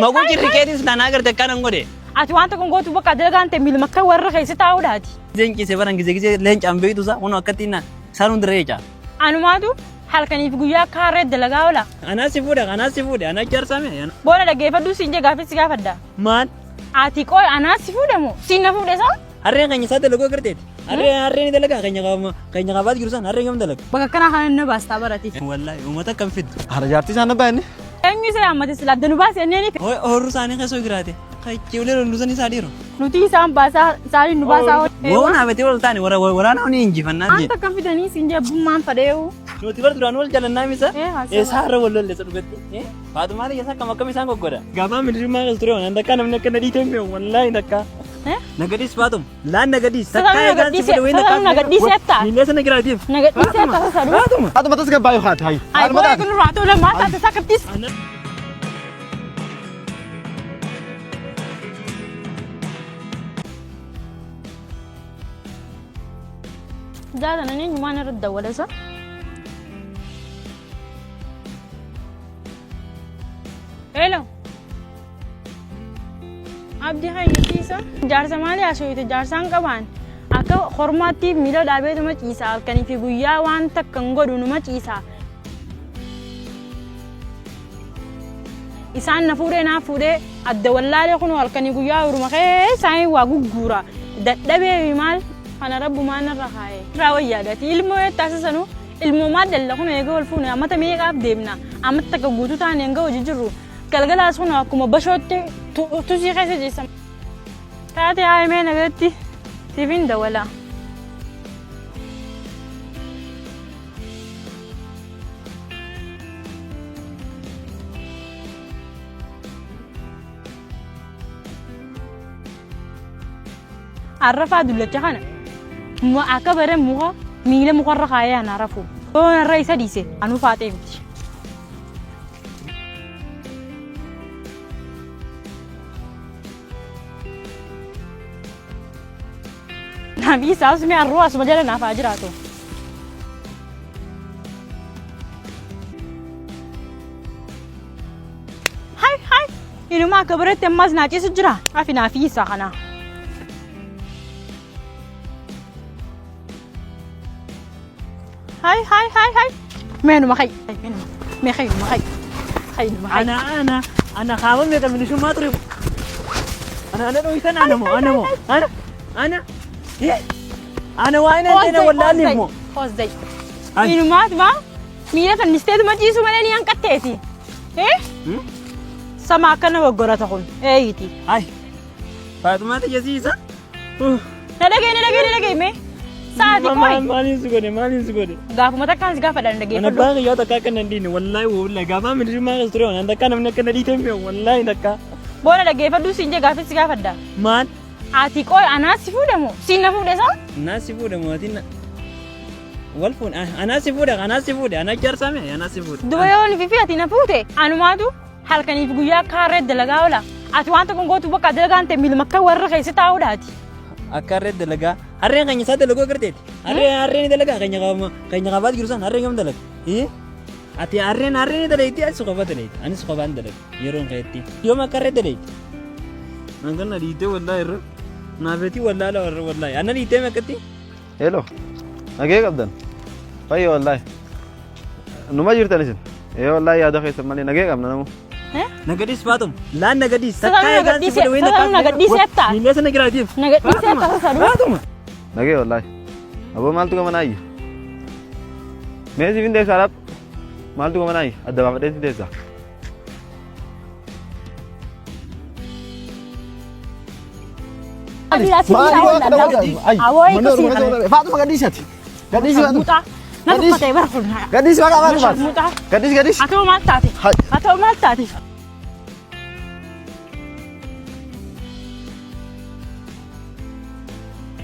Maguu jirri keetis lanaa garte akkanan godhe. Ati waan tokko hin gootu bakka dalagaan ta'e miiluma akka warra keessa taa'uudhaati. Gizeen ciise baran gizee gizee leencaan beektu isaa kun akkatti na isaan hundi reeca. Anumaatu halkaniif guyyaa akka harree dalagaa oola. Anaa si fuudhe anaa si fuudhe anaa jaarsame. Boona dhaggeeffadhu siin jee gaaffii si gaafadha. Maal? Ati qoy anaa si fuudhe moo siin na fuudhe isaa? Harreen keenya isaa dalaguu agarteeti. Harreen harreen ni dalagaa keenya qaama keenya qabaat jiru san harreen kam dalaga. Bakka akkanaa kana na baastaa barati. Wallaahi uummata akkam fiddu. Hara jaartii isaan abbaa inni. Eenyu isa yaammate sila adda nu baase enneen ife. Horru isaanii keessa jiraate. Kachiiwlee lollusan isaa dhiiru. Nuti isaan baasaa isaaniin nu baasaa. Woon haabatee wal taane waraana ni injifannaa Waan jedhe. takka fidanii siin jee abbummaan fadheewu. Nuti bar duraan wal jalannaa misa. Eh, haasawaa. Eessaa har'a wal lolle isa dhugatti. Faatumaa ta'e akkam akkam isaan goggoda. Gabaa milisummaa keessa ture waan takkaa namni akka na dhiitee hin beeku wallaahi takkaa. Eh? Nagadis Faatum laan nagadis Sasanuu takkaa eegaan si nagadhiisee- fudhe wayin sasanuu nagadhiisee attaa? Miillee sana jiraatiif. Nagadhiisee akka sasaduu. Faatuma. Haatuma tasgabbaa'u haati hayi. Ay Haadhuma booya taate. kun irraa ta'uu lamaa taate sakkattis. Jaalanan eenyumaan irratti dawwala isa? Hello. Abdii hayyitiisa. Jaarsa maali haasofte jaarsaan qabaan akka hormaatti miila dhaabeetuma ciisa halkanii fi guyyaa waan takka hin godhu numa ciisa. Isaan na fuudhee naa fuudhee adda wallaalee kunoo halkanii guyyaa horuma keessaa waa gugguura. Dadhabee maal kana rabbumaan narra kaa'e. Irraa wayyaadha. Ilmoo yoo taasisanu ilmoo maal dalla kun eega wal fuune ammata meeqaaf deemna ammata takka guutuu taane hanga hojii jirru galgalaas kun akkuma bashootti tusii keessa ciisa. Taate haa himee nagatti siif hin dawala. Arrafaa dullacha kana akka bare muka miila mukarra kaayee ana rafu. Yoo narra isa dhiise anuu faaxee miti. Naaf isaa osuma arruu asuma jala naaf haa jiraatu. Hai hai inuma akka biratti ammas naa ciisu jira. Afi naa fi isaa kana. Hai hai hai hai. Meenuma kai. Meenuma. Mee kai numa kai. Kai numa kai. Ana ana ana kaaba meeqa milisummaa ture. Ana ana dho'isan ana moo ana moo ana ana ana waa inni ana wallaalliif moo. Hozzai. Inumaat maa miila fannisteetuma ciisu malee ni hanqatteeti. Eh? Sama akkana waggorata kun. Eeyyiti. Ay Faatumaa ta'e siisa. Na dhagaye na dhagaye na dhagaye mee. Sa'aati qoy. Maaliin si godhe maaliin si godhe. Gaafuma takkaan si gaafadha na Ana dhaggeeffadhu. abbaa kiyyaa takka akka nan dhiine wallaahi wallaahi gaafa milisummaa keessa ture waan takka namni akka na dhiite hin beeku wallaahi takka. Boona dhaggeeffadhu siin jee gaaffii si gaafadha. Maal? Ati qoy anaa si fuudhe moo siin na fuudhe isaa? Anaa si fuudhe mootiin wal fuudhe anaa si fuudhe anaa si fuudhe anaa jaarsame anaa si fuudhe. Duba yoo ni fifi ati na fuute anumaatu halkaniif guyyaa akka harree dalagaa oola. Ati waan tokko hin gootu bakka dalagaan ta'e miiluma akka warra keessa taa'uudhaati. Akka harree dalagaa harreen keenya isaa dalaguu agarteeti. Harreen harreen ni dalagaa keenya qaama keenya qabaat jiru san harreen kam dalaga. Ati harreen harreen ni dalayti anis kophaa dalayti anis kophaan dalaga yeroon keetti. Yoom akka harree dalayti. Nangan na dhiitee wallaahi irra naafetii wallaala warra wallaahi anna dhiitee meeqatti. Hello. Nagee qabdan. Fayya wallaahi. Numa jirtan isin. Ee wallaahi yaada keessan malee nagee qabna namu. Nagadis Faatum laan nagadis Sasanuu takkaa eegaan si nagadhiisee- fuudhe wayin sasanuu nagadhiisee attaa? Miillee sana jiraatiif. Nagadhiisee akka sasaduu. Faatuma. Nagee wallaahi. Aboo maaltu gama naayyi? Mee siif hin deessaa laap? Maaltu gama naayyi? Adda baafadhee si deessaa. Maali waan kana godhan? Faatuma gadhiisi ati. Gadhiisi Faatuma. Muxaa. Na tuffatee bara kun. Gadhiisi maqaa Faatuma. Muxaa. Gadhiisi gadhiisi. Atoo maal taate? Hai. Atoo maal taate?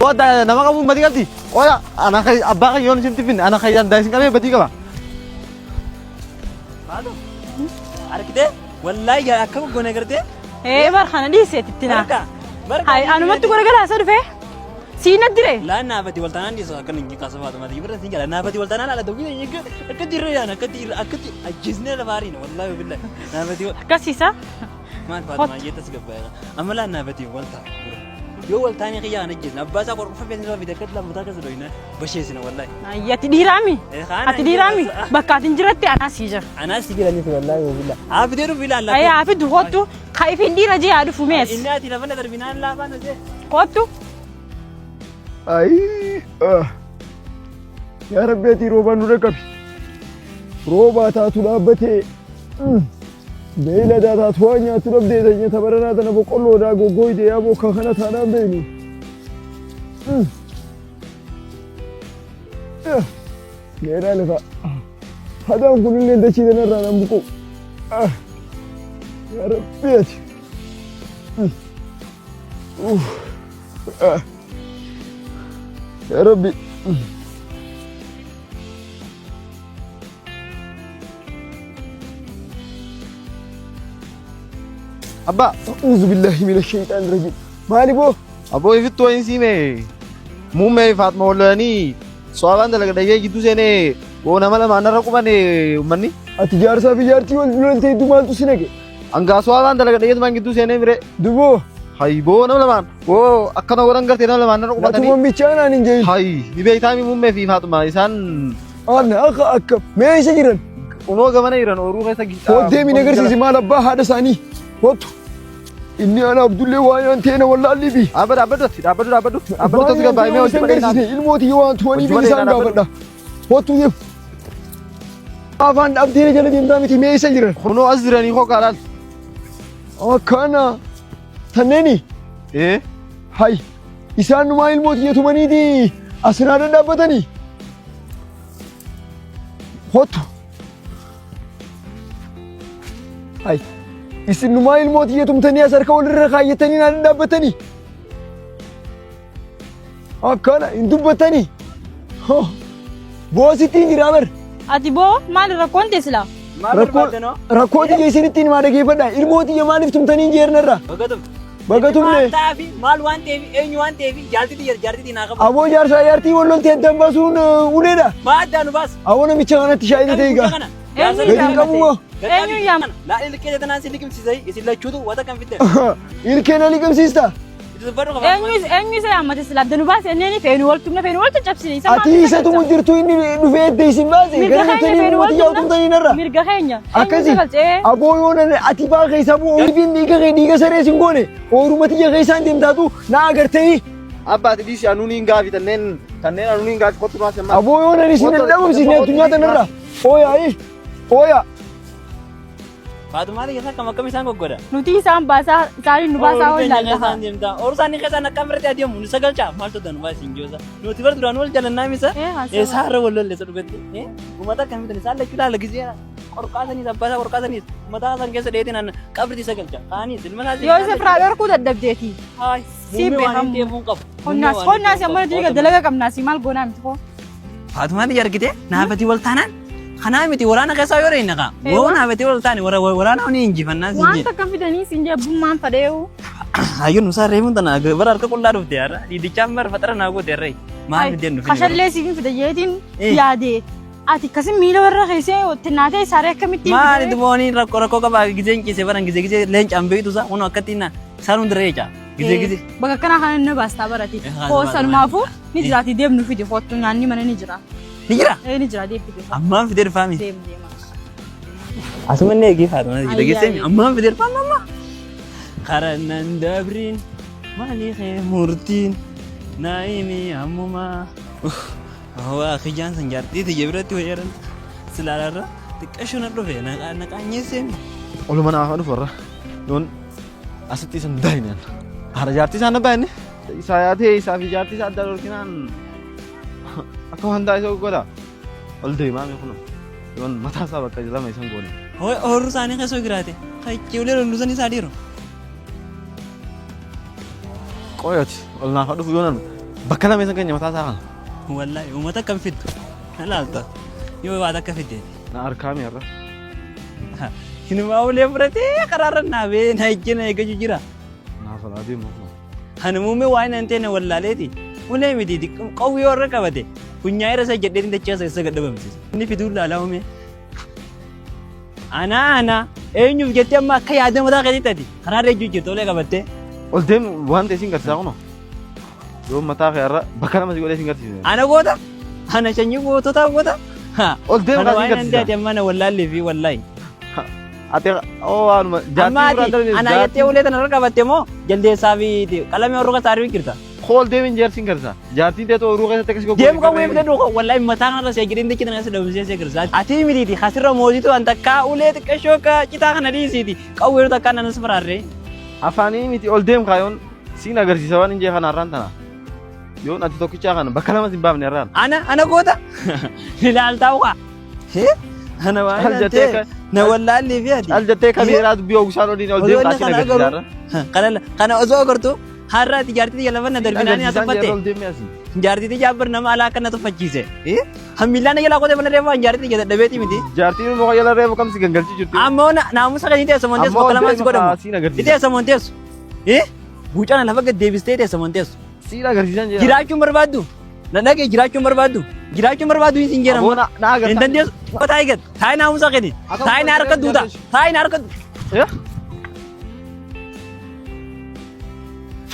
Booda nama qabuun badii qabdi. Qoya ana kay abbaa kayyoon yoon isin tifinne ana kayyaan daa'isin qabee badii qaba. Faatuma. Argitee wallaahi akka goone agartee. Ee bar kana dhiiseeti itti naa. Barka. Barka. Hai anumatti garagalaa isa dhufee. Siin addire. Laan naafati wal taanaan dhiisu akka inni kaasa Faatuma ta'e bira siin jala naafati wal taanaan ala dawwii akka akkatti irra yaan akkatti irra akkatti ajjeesnee lafa hariina wallaahi billahi naafati Akkasiisa. Maal Faatumaa jeettas gabbaa'eera. Amma laan naafatiin wal ta'a. Yoo wal taanee kiyyaa kan ajjeesna. Abbaa isaa qorqofa feesni fide akkatti lammataa keessa dhoyna basheessina wallaahi. Ayyi ati dhiiraami? Ati dhiiraami? Bakka ati hin jiratti anaa sii jira. Anaa si jiranis wallaahi wabilla. Haa fidee dhufu ilaalla. Ayyi haa fidu kottu. Ka ifin dhiira jee haa dhufu mees. Inni ati lafa na darbinaan laafaan hojee. Kottu. Ayii. ah. Yaa Rabbi ati roobaan nu dhaqqabi. Roobaa taatu dhaabbatee. Beeyladaa taatu waan nyaattu dhabdee tanya tabaranaa tana boqqolloodhaa goggooyde yaa bokkaa kana taanaan beeynu. Meedhaa lafa. Hadaan kunillee dachii tanarraa nan buqu. Yaa Rabbi ati. Yaa Rabbi. Abbaa. A'uuzu billahi mina shayxaan rajiim. Maali boo? Aboo ifittu wayin siime muummee Faatma wallolanii soabaan dalaga dhayyee gidduu seenee woo nama lamaan narra qubane uummanni. Ati jaarsaa fi jaartii wal loltee hedduu maaltu si naqe? Angaa soabaan dalaga dhayyeetumaan gidduu seenee mire. Duboo. Hay boo nama lamaan woo akkana godhan gartee nama lamaan narra qubatanii. Natuma bichaan aan hin jeeyin. Hay ni beektaami muummee fi Faatma isaan Aan akka akka mee eessa jiran? Kunoo gamana jiran ooruu keessa gitaa. Koottee min agarsiisi maal abbaa haadha isaanii. Kottu. Inni ana Abdullee waan yaan ta'e na wallaalli bi. Dhaabbadhu dhaabbadhu ati dhaabbadhu dhaabbadhu dhaabbadhu tas gabbaa himee hojii malee agarsiise ilmooti yoo waan tuwanii Hojii bi isaan malee gaafadha. Kottu deem. Afaan dhabdee jala deemtaa miti mee eessa jiran? Kunoo as jiranii koo kaalaal. Akkana. Tanneeni. Ee. Hay. Isaan numaa ilmooti tumaniiti asinaa dhadhaabbatanii. Kottu. Hay. Isin numaa ilmooti tumtanii as harka walirra kaayyatanii naa dhadhaabbatanii. Akkana hin dubbatanii. Boosittiin jiraa bar. Ati boo maal rakkoon tee silaa? Maal barbaaddanoo? Rakkoo tiyya isinitti himaa dhageeffadha. Ilmoo tiyya maaliif tumtanii hin jeernarra? Baga tumte. Baga tumne. Maal ta'aafi maal waan ta'eef eenyu waan ta'eef jaartii tiyya jaartii tiyya naa qabu. Aboo jaarsaa jaartii wal loltee addaan baasuun uleedha. Maa addaan nu baasa? Aboo namicha kanatti shaayii ta'e egaa. Eenyu Gadi hin qabu moo? Eenyu yaama? Laa ilkee tanaan si liqimsiisai isin lachuutu wata kan fiddan. Ilkee na liqimsiista. Itti dubbadhu qaba. Eenyu eenyu isa yaammate silaa adda nu baase inni feenu wal tumna feenu wal caccabsine isa Ati isa tumu jirtu inni dhufee edda isin baase. Mirga Gara keenya galtanii feenu wal uummata yaa tumna. tumtanii narra. Mirga keenya. Akkasi. Eenyu isa galchee? Aboo yoo nan ati baa keessaa bu'u oolbiin dhiiga kee dhiiga saree sin goone ooruma tiyya keessaan deemtaatu na agartee. Abbaa ati dhiisi anuun hin gaafi tanneen tanneen anuun hin gaafi kottu baase ammaa. Aboo yoo nan isin hin dhabamsiisne addunyaa tanarra. Ooyaa ooyaa. Faatumaa tiyya akkam akkam isaan goggoda. Nuti isaan baasaa isaaniin nu baasaa Ooluu wal keenya laalla. keessaan deemta. Ooluu isaanii keessaan akkam irratti adeemu nu sagalchaa maaltu danu baas hin joosa. Nuti bar duraan wal jalannaa misa. Eh, haasawaa. Isaarra wal lolle isa dhugatti. Uummata akkamitti isaan lachuu laala gisee qorqaasaniis abbaasaa qorqaasaniis mataa isaan keessa dheetiin an qabriti isa galcha. Kaanis ilma isaa Yoo isa firaa dhorkuu dadhabdeeti. Haay. Si Muummee waan hin beekamu. ta'eef hin qabu. Qonnaas qonnaas amma nuti dalaga qabnaas maal goonaa miti koo. Faatumaan ija argite naafatii wal taanaan kanaa miti waraana keessaa yoo reenya kaa. Eewa. Woo naafatii wal taane waraana ni injifannaa siin Waan jedhe. takka fidanii siin jee abbummaan fadheewu. Hayyuu nusaa reefuun tana bara harka qullaa dhufte har'a dhiidichaan bara faxara naa goote har'a. Maal fiddeen dhufin? Kashallee siif fida jeetiin Eh. yaade. Ati akkasin miila warra keessee tinnaatee saree akkamittiin Maali fidee? dubooni rakkoo rakkoo qabaa gizeen ciise baran gizee gizee leencaan beektu isaa kun akkatti na isaan hunda reeca gizee gizee. Bakka akkanaa kana inni baastaa barati. Eh, haa, Koo haa, sanumaafuu ni Eh. jiraati deemnu fidi kottu nyaanni mana ni jira. Ni jira. Eh ni jira deem fidi. Ammaan fidee dhufaami. Deem deema. Asuma inni eegee faatuma Ayyaa, dhageessee ayyaa. ammaan fidee dhufaam amma. Karannan dabriin maalii kee murtiin naa'imi ammumaa. Waa kiyyaan san jaartii tiyya biratti wayyaran silaalarra xiqqasho na dhufe na qaanyeessee. Oluma naaf dhufu warra yoon asitti isan daayinaan. Haadha jaartii isaan abbaa inni. Isaa yaatee isaa fi jaartii isaa adda dhorkinaan akka waan taa'e godha. Ol deemaa mee kunoo yoon mataa isaa bakka lama isan goone. Horru isaanii keessa jiraate kachiiwlee lollusan isaa dhiiru. Qoyoti ol naaf dhufu yoon bakka lama isan keenya mataa isaa kana. Wallaahi uummata akkam fiddu na laalta yoo waan akka fiddeeti. Na harkaa mi har'a. Hinumaa ulee fudhatee karaarra naabee na ijjina eeggachuu jira. Naaf alaa deemu. Ani muummee waan hin ta'e wallaaleeti. Ulee miti qawwee warra qabate funyaa irra isa jedhee dachee isa gadhabamsiisa. Inni fiduu laalaa uumee. Anaa anaa Eenyuuf jettee amma akka yaada mataa keetiitti ati karaa irra ejjuu jirta ulee qabattee. Ol deemi waan ta'e siin garsiisaa kunoo. Yoo mataa kee irra bakka nama si godhee siin garsiisa. Ana goota? Ana sanyii goototaa goota? Ol deemi Ana kaa siin waan garsiisa. dandeete amma na wallaallee fi wallaahi. Ati oo waanuma Amma jaartii ati biraan darbe ana jettee ulee tana irra qabatte moo jaldeessaa fi qalamii warra saarii jirta? Kool deemi jaartiin garsiisa. Jaartiin teetoo ooyiruu keessatti akkasii goggoote. Deemu qawwee fidadhu wallaahi mataa kanarra see jedheen dachee tana keessa dhabamsee see garsiisa. Ati mitiiti kasirra moozitu an takkaa ulee xiqqashoo akka citaa kana dhiisiiti qawwee takkaa nanas faraarree. Afaanii miti ol deem kaayoon siin agarsiisa waan hin jee kana har'aan tana. Yoon ati tokkichaa kana bakka lama sin baafne har'aan. Ana ana goota ilaaltaa ukaa. Ana waan Al jettee ta'e na wallaallee fi ati. Al jettee kameeraa dubbii oogusaan oliin ol deem Osoo inni kaasiin kana agarsiisa agaru har'a. kana kana osoo agartu har'a ati jaartii tiyya lafa na darbinaanii na Agarsiisaan tuffatte. jeerra ol deemee asii. Jaartii tiyya abbar nama alaa akka na tuffachiise. Hammiillaan na jalaa qotee mana reefu jaartii tiyya dadhabeeti miti. Jaartiin immoo jala reefu kam si gangalchii jirti. Ammoo naamusa kan teessu monteessu Ammoo bakka lamaan si deema godhamu. kaasiin agarsiisa. Teessa monteessu. Buucana lafa gad deebistee teessa monteessu. Siin agarsiisan jeera. Jiraachuun barbaaddu. Na dhagee jiraachuun barbaaddu. Jiraachuun barbaaddu hin jeera. Aboo na agarta. Hin dandeessu. Taayi gad. Taayi naamusa keeti. Taayi na harka duuta. Taayi na harka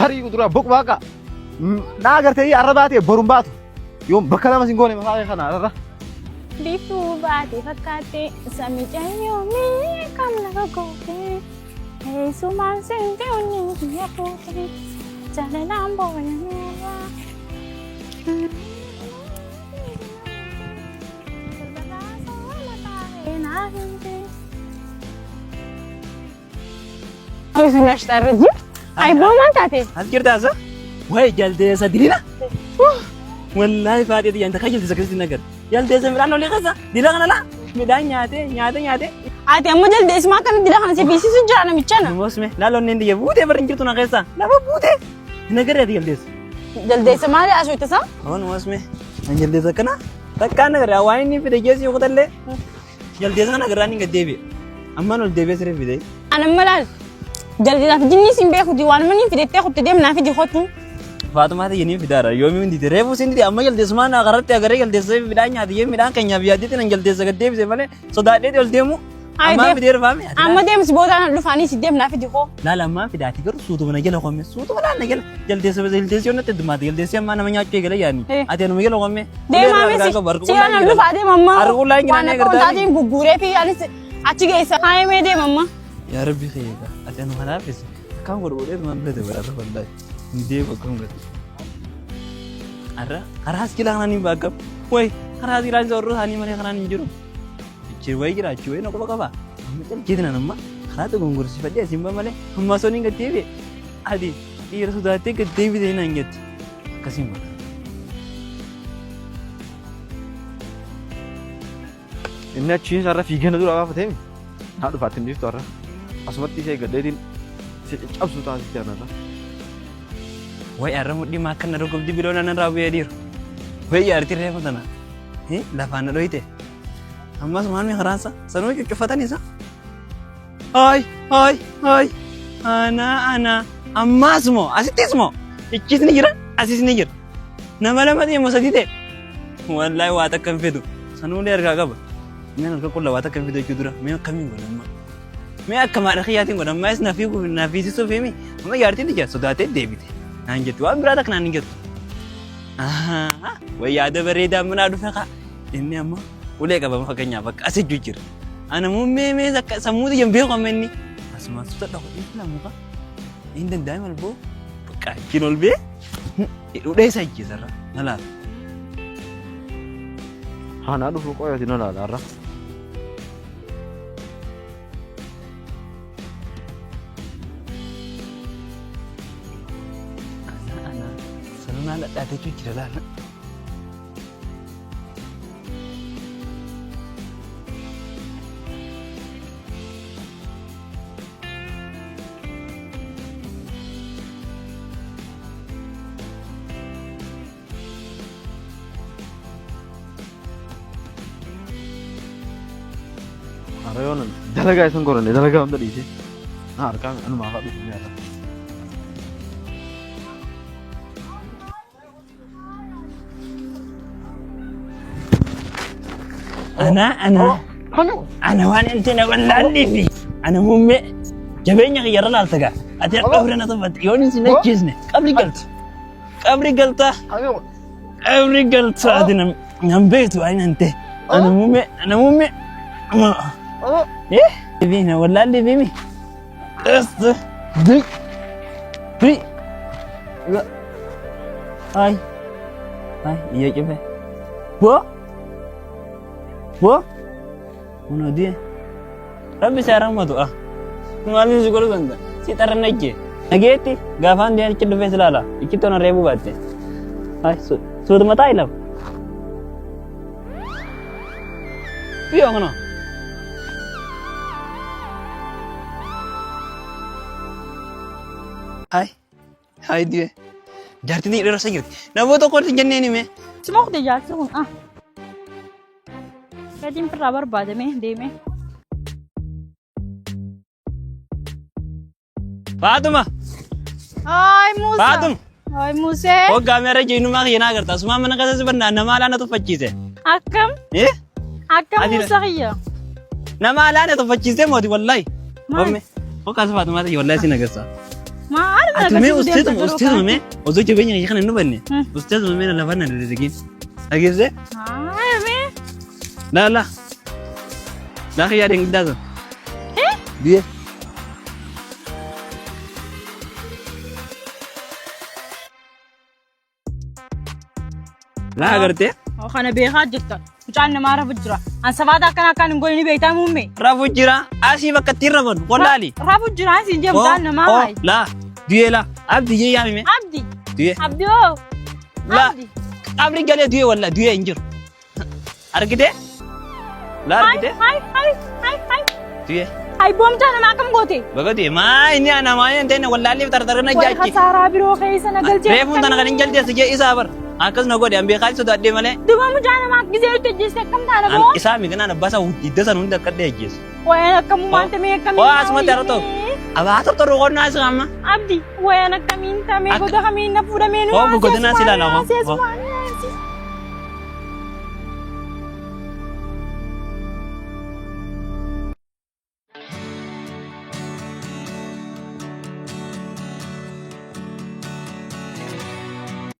Farii kuduraa boq baaqa. Na agartee arra baatee boruun baatu. Yoom bakka lama sin goone mataa kee kana arra. Biiftuu baate fakkaatte samii cayyoomee kam lafa goote eessumaan seente onnee kiyya fuute jaalalaan booyameera. Ay boo maal taate? As jirta asa? Wayi jaldeessa diriira. Wallaahi faatee xiyya inta jaldeessa akkasitti nagar. Jaldeessa midhaan olii keessa dila kana laa midhaan nyaatee nyaatee nyaatee. Ati amma jaldeessumaa akkana dila kana si fiisisu jira namichana. Mosme laaloon inni xiyya buutee barri hin jirtu na keessa lafa buutee. Nagaree ati jaldeessa. Jaldeessa maali asuu ittisa? Oon mosme an jaldeessa akkana takkaan nagaree waan inni fide geessi yoo kutallee jaldeessa kana agarraan hin gad deebi'e. Ammaan ol deebi'ee siree fide. Ana amma laal jaldeessaaf jinni siin beekuti waan manni fidettee kutte deem naa fidi kottu. Faatumaa ta'e ni fidaara yoomii hundi reefu siin dide amma jaldeessumaan agarratti agaree jaldeessa midhaan nyaate yee midhaan keenyaaf yaaddeetti nan jaldeessa gad deebise malee sodaadheeti ol deemu Ay, ammaan deem. fideera faame. Amma deemsi boodaan dhufaanii si deem naa fidi koo. Laala ammaan fidaati garuu suutuma na jala qomme suutuma laal na jala jaldeessa jaldeessi yoo natti heddumaate jaldeessi ammaa nama nyaachuu eegala yaadni Eh. ati anuma jala qomme. Deemaa misi si'a nan dhufaa deema amma. Harka hin Waan akka wantaatiin gugguuree fi anis achi geessa. Haayimee deema amma. Yaa Rabbi kiyya ati anuma laafisi akkam godhu godhee tumaan filate bara wallahi hin deemu akkam godhu. Arra karaa as jilaa kanaan hin baaqamu. Wayi karaa as jilaa isa warra isaanii malee karaan hin jiru. Achi wayi jira achi wayi na quba qaba. Amma caljeetiin amma karaa dogongorsiifadhee asiin ba malee amma osoo hin gad deebi'e. Ati dhiira sodaattee gad deebitee naan jetti. Akkasiin godha. Inni achiin isaarra fiigee na dura baafatee naa dhufaatti hin dhiiftu har'a. Asumatti ishee eeggadheetiin isa caccabsu taasisti anarra. Wayi har'a mudhii maa akka na dhukkubdi biloon anarraa bu'ee dhiiru. Wayi jaartii reefu tana. Lafaan na dhoyite. Ammas maal mi karaansa sanuu cuccufatan isa. Ay ay ay ana ana ammas moo asittis moo ichis ni jira asis ni jira. Nama lama ta'e moo sadii ta'e. Wallaahi waa takka hin fidu. Sanuulee harkaa qaba. Mee harka qulla waa takka hin fidu jechuu dura. Mee akkamiin godha amma. Mee akka maadha kiyyaatiin godha amma is na fiiguuf na fiisisuuf himi. Amma jaartiin ija sodaatee deebite. Naan jettu waan biraa takka naan hin jettu. Way yaada bareedaa manaa dhufe kaa. Inni amma ulee qaba fakkeenyaaf akka as ejju jira. Ana muummee mee akka sammuu xiyyan beeku amma inni. Asumaan suuta dhahu inni filamu kaa. Inni danda'ame alboo bakka achiin ol bee hidhuudhee isa ajjeesarra na laata. Haa naa dhufu qoyati na laala har'a. Ana ana sanunaa dhadhaatee jira laala. Har'a yoon dalagaa isan qoranne dalagaa hunda dhiisee. Na harkaan anumaa fa'aa dhufu nyaata. Ana ana ana waan inti na wallaalliifi. Ana muummee jabeenya kiyya irra laalta gaa. Ati har'a ofirra na tuffatte. Yoon isin ajjeesne qabri galta. Qabri galta. Qabri galta. Ati nan beektu ani nan ta'e. Ana muummee ana muummee. Eh? Biina wallaalli biimi. Est. Di. Bi. Ay. Ay iyya cufe. Bo. Bo. Kunoo du'e. Rabbi si haa rahmatu ah. Maaliin si godhuu danda'a? Si xarra ijje. Dhageetti gaafaan deeman ichi dhufee si laala. Ichi toona reebuu baatte. Ay suutuma taa'i lafa. Biyyoo kunoo. Ay ay du'e. Jaartiin dhiirota jirti. Namoota tokkotti hin jenneen hime. Suma kute jaarsi kun ah. Gatiin firraa barbaadamee deemee. Faatuma! Ay Musa. Faatum! Ay Musee. Hoggaa meera jeenumaa kiyya naa agarta. Asumaan mana keessa si bannaa nama alaa na tuffachiise. Akkam? Eh? Akkam Ati- Musa kiyya? Nama alaa na tuffachiise mooti wallahi. Maal? Homme. Hoggaa si Faatumaa ta'e wallahi si nagarsa. Maal Ati mee usteetuma usteetuma mee osoo jabeenya kiyya kana hin hubanne Hmm. usteetuma mee na lafa na dadagiin. Dhageessee? Ay mee. Laa laa. Laa kiyyaa deengiddaa sun. Biyya. Laa agartee? Kana beekaa jirta. Mucaan namaa rafu jira. An sabaata akkana akkaan hin godhe ni beektaa muummee. Rafu jira. Asii bakka ittiin rafan. Wallaali. Rafu jira siin jee mucaan namaa haayi. Laa. Du'ee laa. Abdi jee yaamime. Abdi. Du'ee. Abdi hoo. Laa. Abdi. Qabri galee du'ee wallaa du'ee hin jiru. Argitee? Laa argitee? Hai hai hai hai. Du'ee. Hai boo mucaa namaa akkam goote? Baga du'e. Maa inni ana maa inni ta'e wallaallee tartarana Way jaachi. khasaaraa biroo keessa na galchee. Reefuun tana kan hin jaldeessu jee isaa bar. Akkas na godhe an beekaa sodaadhee malee. Duba mucaa namaa gizee nutti ajjeeste akkam taana An boo? isaa miginaan abbaa isaa hidda san hunda akka ajjeesu. Wayaan akkamumaan tamee akkamiin Waa asumatti har'a ta'u. Abaa tortoruu qonnaa isa amma. Abdi wayaan akkamiin tamee Akka- goda kamiin na fuudhamee nu Hoo godinaa si ilaala hoo.